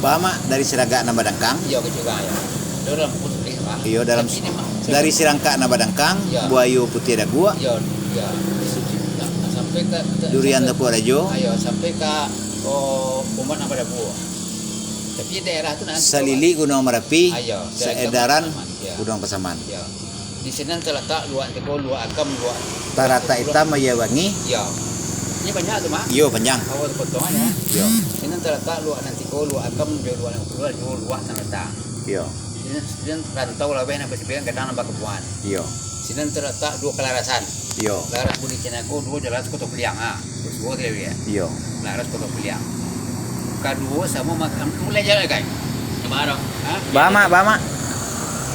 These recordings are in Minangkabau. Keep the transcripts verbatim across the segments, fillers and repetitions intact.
Ba, Mak, dari Sirangkak nan badangkang. Iyo, kecil urang, iyo. Dalam putih, Mak. Iyo, dalam Tapi ini, Mak, dari Sirangkak nan badangkang, Iyo. Buayo putiah daguak. Iyo, iyo. Nah, nah, sampai ka, ka, Durian sampai, Takuak Rajo. Iyo, sampai ka, oh, Umbak nan badabu. Tapi daerah tu nah, Salili Gunuang Marapi, Ah, iyo, daerah Saedaran Pasaman, iyo. Gunuang Pasaman. Iyo. Di sinan talatak Luak Antiko, Luak Akam, Luak Taratak Itam, Aia Bangi. Iyo. Ini banyak tu, Mak. Iyo, panjang. Awal potongan, ya. Iyo. Sinan talatak Luak Antiko, Luak Akam, jo Luak Luak, jo Luak Tanata. Iyo. Sinan, sinan rantau laweh nan basibilan, gadang nan bakabuan. Iyo. Sinan talatak duo kalarasan. Iyo. Laras Budi Caniago, duo jalan Koto Piliang, ha. Duo suo tadi, ya. Iyo. Laras Koto Piliang. Kaduo samo mak-, mulai jalan, kai. Baa, Mak? Ha? Baa, Mak, baa, Mak.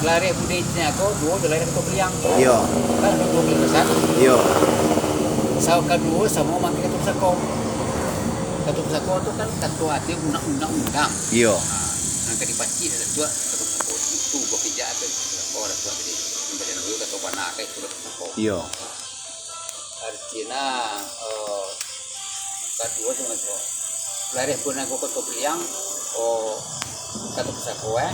Laras Budi Caniago, duo jalan Koto Piliang. Iyo. Kan ado duo kalarasan. Iyo. Sa-, kaduo samo makai Kato Pusako. Kato Pusako tu kan kato ati undang-undang undang. Iyo. Ha, nan ka dipacik ado tu Kato Pusako. Itu buah kejak tu Kato Pusako, ado tu tadi. Kato Pusako. Iyo. Artina, eh, kaduo tu mangko. Laras pun aku Koto Piliang, oh, Kato Pusako, eh.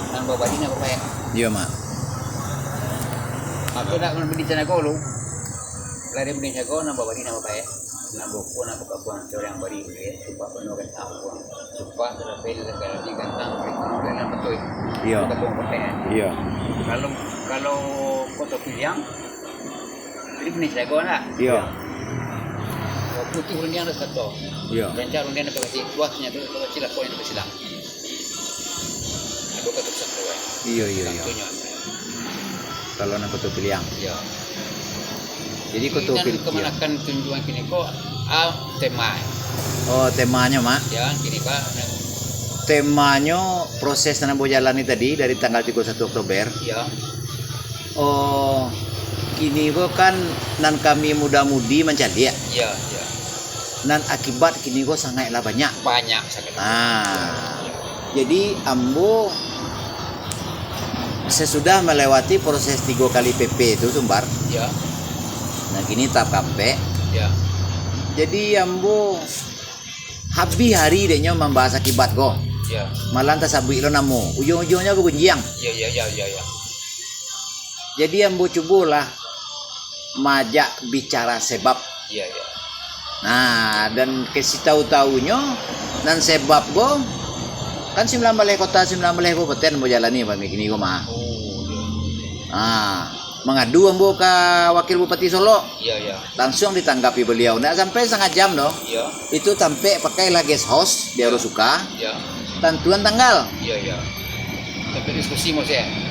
Nan babari nan bapaek. Iyo, Mak. Aku nak mambali Caniago lu. Laras mambali Caniago, nan babari nan bapaek. Nan boko, nan bakabuang, corang bari, eh. Supak penuh kan tahu. Supak terlebih, terlebih gantang, terlebih gantang, betul. Iyo. Kabuang pakai, eh. Iyo. Kalau, kalau Koto Piliang, Jadi, punyo sago lah. Iyo. Putuih rundiang dah sakato. Iyo. Rancak rundiang dah bakasi, puahnyo tu bakasi, lakonyo dah basilang. Ado kato pusako, eh. Iyo, iyo, iyo. Katonyo. Kalau nan Koto Piliang. Iyo. Jadi, Koto Pil-, iyo. Kamanakan tunjuan kini ko, ah, tema. Oh, temanyo, Mak? Yo, kini ko, nah. Temanyo proses nan ambo jalani tadi dari tanggal tigo satu Oktober. Iyo. Oh, kini ko kan nan kami muda-mudi mancaliak. Iyo, iyo. Nan akibat kini ko sangaiklah banyak. Banyak sangaik. Ah. Iyo, iyo. Jadi, ambo sasudah malewati proses tigo kali P P tu, Sumbar. Iyo. Nah, kini tahap kaampek. Iyo. Jadi, ambo habih ari dek nyo mambahas akibat ko. Iyo. Malah tasabuik lo namo. Ujuang-ujuangnyo ka gunjiang. Iyo, iyo, iyo, iyo, iyo. Jadi, ambo cubolah maajak bicara sebab. Iyo, iyo. Nah, dan kasih tahu-tahunyo, nan sebab ko, kan sambilan baleh kota, sambilan baleh kabupaten ambo jalani, Pak, kini ko mah. Oh, iyo. Nah, mangadu ambo ka Wakil Bupati Solok. Iyo, iyo. Lansuang ditanggapi baliau. Ndak sampai satangah jam doh. Iyo. Itu tampek pakailah guest house di Iyo. Arosuka. Iyo. Tantuan tanggal. Iyo, iyo. Tampek diskusi maksudnyo.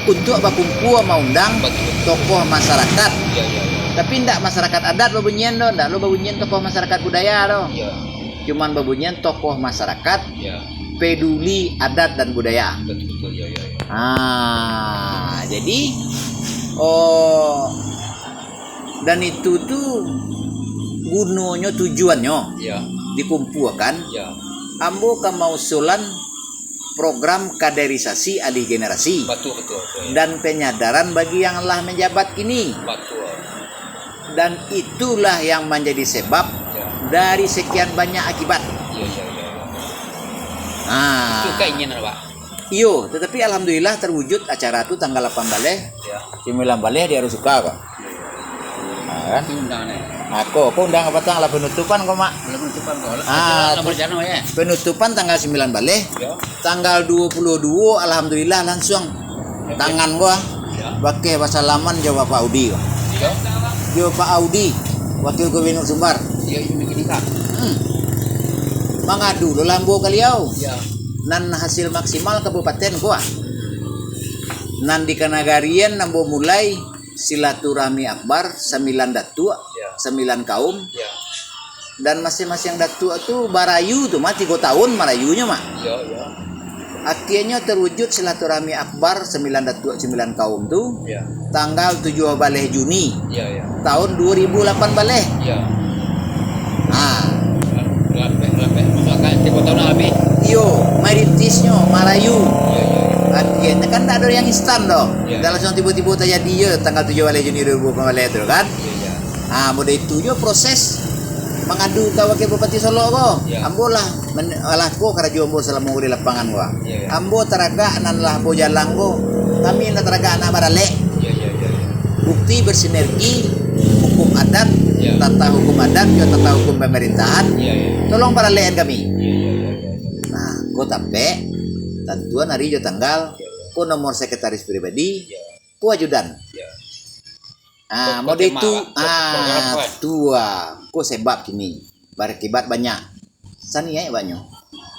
Untuak bakumpua maundang Batul. Tokoh masyarakat. Iyo, iyo, iyo. Tapi ndak masyarakat adat babunyian doh, ndak lo babunyian tokoh masyarakat budaya doh. Iyo. Cuman babunyian tokoh masyarakat Iyo. Peduli adat dan budaya. Batul, batul. Iyo, iyo, iyo. Ah, jadi, oh, Dan itu tu gunonyo, tujuannyo Iyo. Dikumpuakan, Iyo. Ambo ka mausulan program kaderisasi alih generasi Batul, batul, batul. Dan penyadaran bagi yang lah menjabat kini. Batul. Dan itulah yang menjadi sebab Iyo. Dari sekian banyak akibat. Iyo, iyo, iyo, iyo. Ah. Itu keinginan, Pak. Iyo, tetapi alhamdulillah terwujud acara tu tanggal lapan baleh, Iyo. Sambilan baleh di Arosuka ko. Ha, kan? Itu undangan, eh. Ako, ko undang ka patang lah penutupan ko, Mak. Lah penutupan ko. Ah, Lah tu berjalan, ya. Penutupan tanggal sambilan baleh. Iyo. Tanggal duo puluah duo, alhamdulillah, lansuang Oke. Tangan ko, ah. Iyo. Bakeh basalaman jo Bapak Audi ko. Iyo. Jo Pak Audi, Wakil Gubernur Sumbar. Iyo, itu bikin nikah. Hmm. Mangadu lo lambo ka liau. Iyo. Nan hasil maksimal kabupaten ko, ah. Nan di Kanagarian ambo mulai silaturahmi akbar sambilan datuak, Iyo. Sambilan kaum. Iyo. Dan masing-masing datuak tu barayu tu mah, tigo tahun marayunyo mah. Iyo, iyo. Akhirnyo terwujud silaturahmi akbar sambilan datuak sambilan kaum tu, Iyo. Tanggal tujuah baleh Juni Iyo, iyo. Tahun duo ribu lapan baleh. Iyo. Ha. Lapeh, lapeh. Maksud akak, tigo tahun lah habis. Iyo, meritisnyo marayu. Iyo, iyo, iyo. Akhirnyo kan ndak ado yang instan doh. Iyo. Ndak lansuang tibo-tibo tajadi je tanggal tujuah baleh Juni duo ribu lapan baleh tu kan. Iyo, iyo. Ha, model itu je proses. Mangadu ka Wakil Bupati Solok ko, Ya. ambo lah men-, alah ko karajo ambo salamo ko di lapangan ko. Ya, ya. Ambo taragak nan lah ambo jalang ko, kami nan taragak nak baralek. Ya, ya, ya, ya. Bukti bersinergi hukum adat, Ya. tata hukum adat, jo tata hukum pemerintahan. Ya, ya. Tolong baralekan kami. Ya, ya, ya, ya, ya. Nah, ko tapek, tantuan hari jo tanggal, Ya, ya. ko nomor sekretaris pribadi, Ya. ko ajudan. Ya. Ah, Ko-, ko model tema, tu, Pak. Ko-, ko-, ah, ko-, ko-, tu, ah. Ko sebab kini, barakibat banyak. Saniaik banyak.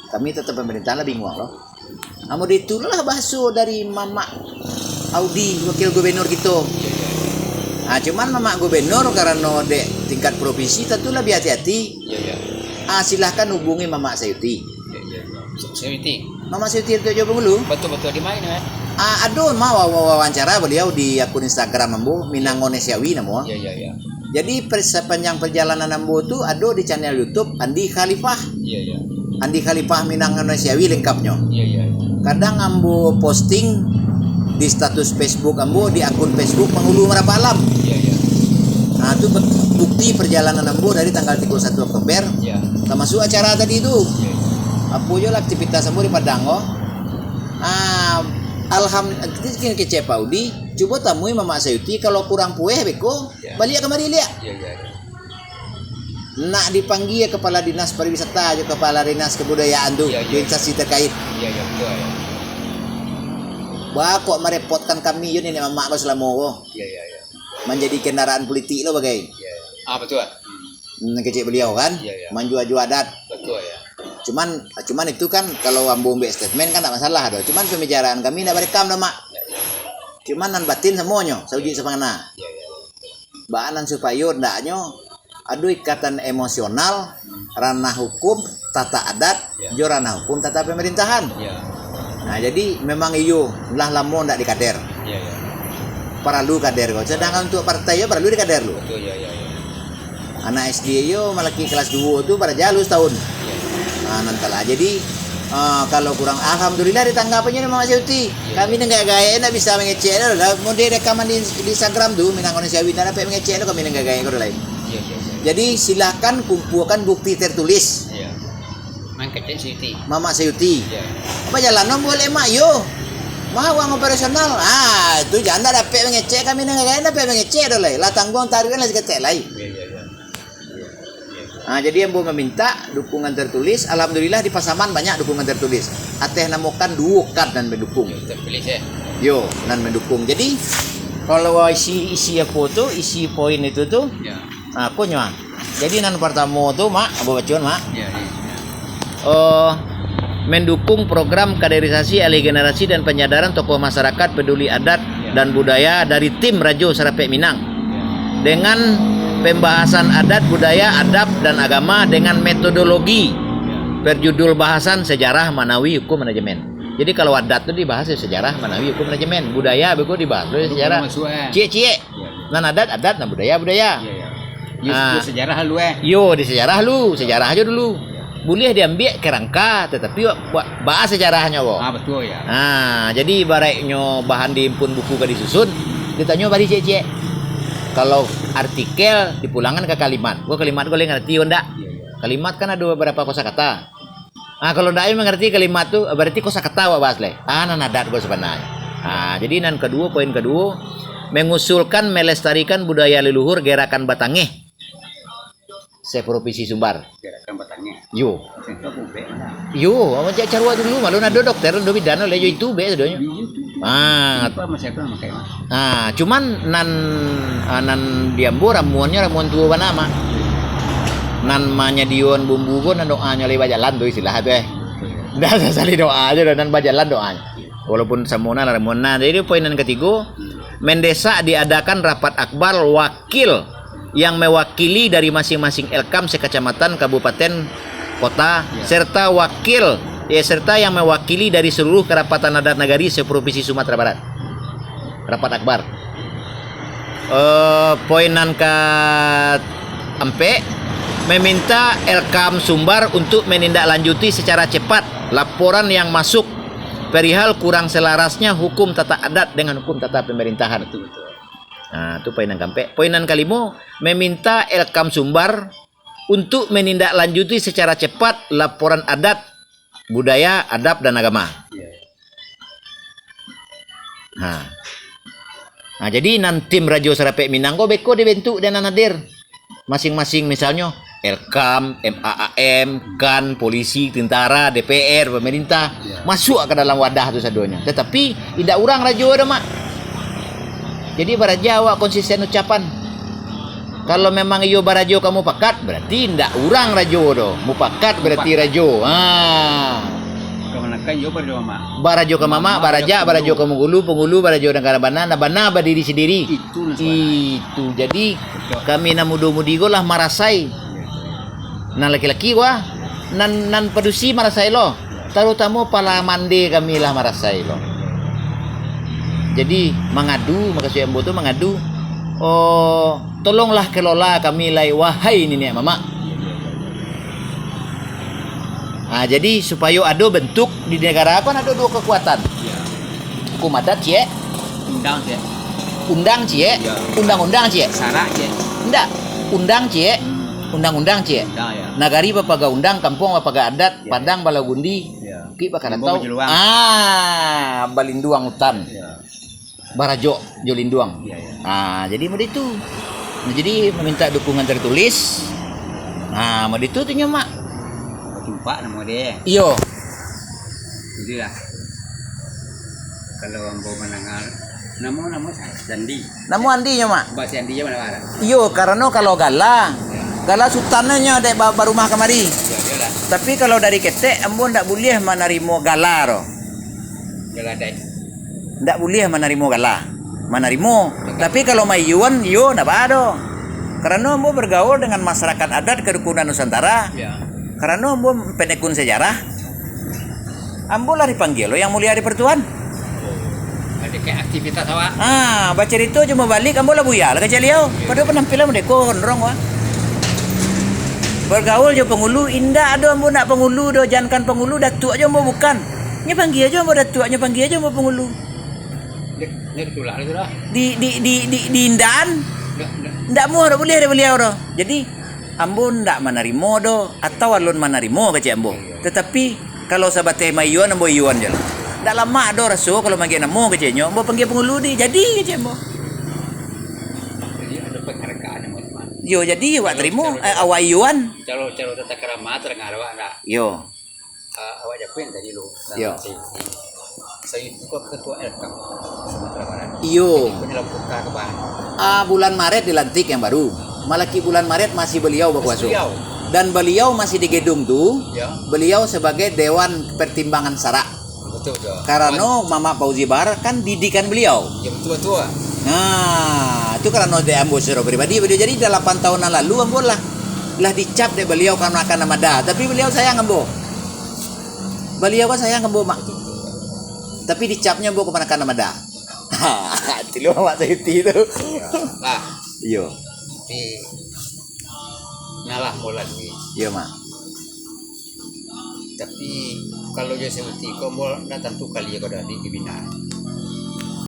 Kami tetap pemerintahan lah bingung lo. Ah, model itulah bahaso dari Mamak Audi, wakil gubernur kito. Ah, cuman Mamak Gubernur karano dek tingkat provinsi, tentu lebih hati-hati. Ya, ya. Ah, silahkan hubungi Mamak Sayuti. Ya, ya, ya. Sa-, Sayuti. Mamak Sayuti Datuk Johor Bahulu. Betul, betul. Di mana, eh? Ah, ado mah wa-, wa-, wawancara beliau di akun Instagram ambo, Minang Onesiawi namo. Ya, ya, ya. Jadi, per-, sapanjang perjalanan ambo tu ado di channel YouTube Andi Khalifah. Ya, ya. Andi Khalifah Minang Onesiawi lengkapnyo. Ya, ya, ya. Kadang ambo posting di status Facebook ambo, di akun Facebook Pangulu Marapak Alam. Ya, ya. Ah, tu bet-, bukti perjalanan ambo dari tanggal tigo puluh satu Oktober, Ya. termasuk acara tadi tu. Ya, ya. Apo jo lah aktivitas ambo di Padang ko. Ah, alham-, kecek Pak Udi, cubo tamui Mamak Sayuti, kalau kurang pueh beko, Ya. baliak kamari liak. Ya, ya, ya. Nak dipanggia kepala dinas pariwisata jo kepala dinas kebudayaan tu, Ya, ya, jo ya. instansi terkait. Ya, ya, betul, ya. Wah, kok merepotkan kami jo nenek mamak ko selamo ko. Ya, ya, ya. Manjadi kendaraan politik lo bagai. Ya, ya. Ah, betul. Hmm, kecek beliau kan, Ya, ya. manjua-jua adat. Betul, ya. Cuman, cuman itu kan kalau ambo ambiak statement kan ndak masalah doh. Cuman pembicaraan kami ndak barekam doh, Mak. Ya, ya. Cuman nan batin samonyo, saujuik Ya. sapangana. Ya, ya. Baa nan supayo ndaknyo ado ikatan emosional, ranah hukum, tata adat, Ya. jo ranah hukum tata pemerintahan. Ya. Nah, jadi memang iyo lah lamo ndak dikader. Ya, ya. Paralu kader ko. Sedangkan untuk partai yo paralu dikader lu. Betul, ya, ya, ya. Anak S D yo malaki kelas duo tu baraja lu setahun. Ya. Ah, nan talah. Jadi, ah, kalau kurang, alhamdulillah ditanggapinyo dek Mamak Sayuti. Ya. Kami nan gaek-gaek ndak bisa mangecek doh lah. Mun di rekaman di, di Instagram tu, Minang Onesiawi, ndak dapek mangecek doh kami nan gaek-gaek ko doh lai. Ya, ya, ya. Jadi, silahkan kumpulkan bukti tertulis. Ya. Mangecek Sayuti. Mamak Sayuti. Ya. Bajalan dong buliah, Mak, yo. Mah uang operasional. Ah, tu jan ndak dapek mangecek, kami nan gaek-gaek ndak dapek mangecek doh lai. Lah tangguang taruihan lah saketek lai. Ya, ya, ya. Ah, jadi ambo maminta dukungan tertulis. Alhamdulillah di Pasaman banyak dukungan tertulis. Ateh namokan duo kad nan mendukung. Tertulis, ya? Yo, nan mendukung. Jadi, kalau isi, isi apo tu, isi poin itu tu, Ya. ah, konyo, ah. Jadi nan partamo tu, Mak, ambo bacoan, Mak. Ya, ya. Eh, mendukung program kaderisasi alih generasi dan penyadaran tokoh masyarakat peduli adat Ya. dan budaya dari tim Rajo Sarapek Minang. Ya. Dengan pembahasan adat, budaya, adab, dan agama dengan metodologi Ya. berjudul bahasan sejarah manawi hukum manajemen. Jadi kalau adat tu dibahas ya sejarah manawi hukum manajemen, budaya beko dibahas tu ya Hukum sejarah. masuk, eh. Ciek-ciek. Ya, ya. Nan adat, adat, nan budaya, budaya. Ya, ya. Yo, Ah. yo sejarah lu, eh. Yo, di sejarah lu, sejarah aja dulu. Buliah diambiak kerangka, tetapi ba-, ba-, bahas sejarahnyo ko. Ah, betul, ya. Ah, jadi ibaratnyo bahan diimpun buku ka disusun, ditanyo bari ciek-ciek. Kalau artikel dipulangan ka kalimat. Ko kalimat ko lai ngarati ko ndak? Iya, iya. Kalimat kan ado babarapo kosakata. Ah, kalau ndak mangarati kalimat tu, berarti kosakata awak bahas lai. Ah, nan adat ko sabananyo. Ah, jadi nan kaduo, poin kaduo, mengusulkan melestarikan budaya leluhur gerakan batangeh. Se-Provinsi Sumbar. Gerakan batangeh. Yo. Maksudnyo ubek mah. Yo, awak cak carua dulu, malu ado dokter, ado bidan, oleh yo itu ubek sadonyo. Di YouTube. Ah. Apa masih apa makai mah? Ah, cuman nan, ah, nan di ambo ramuannyo ramuan tuo bana, Mak. Nan manyadioan bumbu ko nan doanyo lai bajalan tu istilah tu, eh. Ndak sasali doa aja dah, nan bajalan doanyo. Walaupun samo nan ramuan nan. Jadi poin nan katigo, mendesak diadakan rapat akbar wakil yang mewakili dari masing-masing Elkam sekecamatan, kabupaten, kota, Ya. serta wakil, ya, serta yang mewakili dari seluruh kerapatan adat nagari se-Provinsi Sumatera Barat. Rapat akbar. Eh, poin nan ka ampek, meminta Elkam Sumbar untuk menindaklanjuti secara cepat laporan yang masuk perihal kurang selarasnya hukum tata adat dengan hukum tata pemerintahan. Betul, betul. Nah, tu poin nan kaampek. Poin nan kalimo, meminta Elkam Sumbar untuk menindaklanjuti secara cepat laporan adat, budaya, adab, dan agama. Ha. Ha, jadi nan tim Rajo Sarapek Minang ko beko dibentuk dek nan hadir. Masing-masing misalnyo Elkam, M A A M, kan, polisi, tentara, D P R, pemerintah, masuak ka dalam wadah tu sadonyo. Tatapi indak urang rajo do, Mak. Jadi baraja awak konsisten ucapan. Kalau memang iyo barajo ka mupakat, berarti indak urang rajo do. Mupakat berarti rajo. Ha. Kamanakan iyo barajo mamak. Barajo ka mamak, baraja, barajo ka pangulu, pangulu barajo nan ka bana, nan bana badiri sandiri. Itu nan salah. Itu. Jadi, kami nan mudo-mudi ko lah marasai. Nan laki-laki ko, nan, nan padusi marasai lo. Tarutamo pala mande kami lah marasai lo. Jadi, mangadu, makasuik ambo tu mangadu, "Oh, tolonglah kelola kami lai, wahai niniak mamak." Ah, jadi, supayo ado bentuk di negara ko, kan ado duo kekuatan. Hukum adat ciek. Undang ciek. Undang ciek. Undang-undang ciek. Sarak ciek. Ndak. Undang ciek. Undang-undang ciek. Undang, ya. Nagari bapaga undang, kampuang bapaga adat, padang balagundi, bukik bakaratau. Ah, balinduang utan. Barajo jo linduang. Ah, jadi mode itu. Nah, jadi maminta dukungan tertulis. Ah, mode itu tu nyo, Mak. Tumpak namo dia. Iyo. Itulah. Kalau ambo mandanga, namo-namo Sandi. Namo Andi nyo, Mak? Ba Sandi je mana ada. Iyo, karano kalau gala, gala sutan nyo dek ba-, barumah kamari. Tapi kalau dari ketek, ambo ndak buliah manarimo gala tu. Gala dai. Ndak buliah manarimo gala. Manarimo. Tapi kalau maiyuan, iyo, ndak baa do. Karano ambo bergaul dengan masyarakat adat Kerukunan Nusantara. Karano ambo penekun sejarah, ambo lah dipanggia lo Yang Mulia Adi Pertuan. Ada ke aktivitas awak? Ah, bacarito jo mabalik, ambo lah buya lah kecek liau. Pado penampilan mode ko gondrong wah. Bergaul jo pangulu, indak ado ambo nak pangulu do, jankan pangulu, datuak jo ambo bukan. Nyo panggia jo ambo datuak, nyo panggia jo ambo pangulu. Di, di, di, di, di indaan. Ndak muah, ndak buliah dek baliau do. Jadi, ambo ndak manarimo do, atau alun manarimo kecek ambo. Tatapi, kalau sabateh maiyuan, ambo iyuan je lah. Ndak lamak do raso kalau manggia namo keceknyo, ambo panggia pangulu di, jadi kecek ambo. Jadi, ado penghargaan yang Yo, jadi awak tarimo, eh, awak iyuan. Caro, caro tata krama, tarang awak ndak? Yo. Ah, awak japuik tadi lu. Yo. Saya itu kok ketua L K Sumatera Barat. Iyo. Jadi, penyelam kota ke bahan. Ah, bulan Maret dilantik yang baru. Malaki bulan Maret masih beliau berkuasa. Masih beliau. Dan beliau masih di gedung tu. Ya. Beliau sebagai Dewan Pertimbangan Sarak. Betul, betul. Karano Mamak Fauzi Bahar kan didikan beliau. Ya, betul, betul. Nah, itu karano dek ambo secara pribadi, beliau jadi dalapan tahun yang lalu ambo lah, lah dicap dek beliau kamanakan Namada. Tapi beliau sayang ambo. Baliau kan sayang ka ambo, Mak. Tapi dicapnyo ambo kamanakan Namada. Ha, tilu awak Saiti tu. Lah. Iyo. Tapi, nyalah ambo lalui. Iyo, Mak. Tapi, kalau jo Saiti ko, ambo ndak tantu kali ko dari dibina.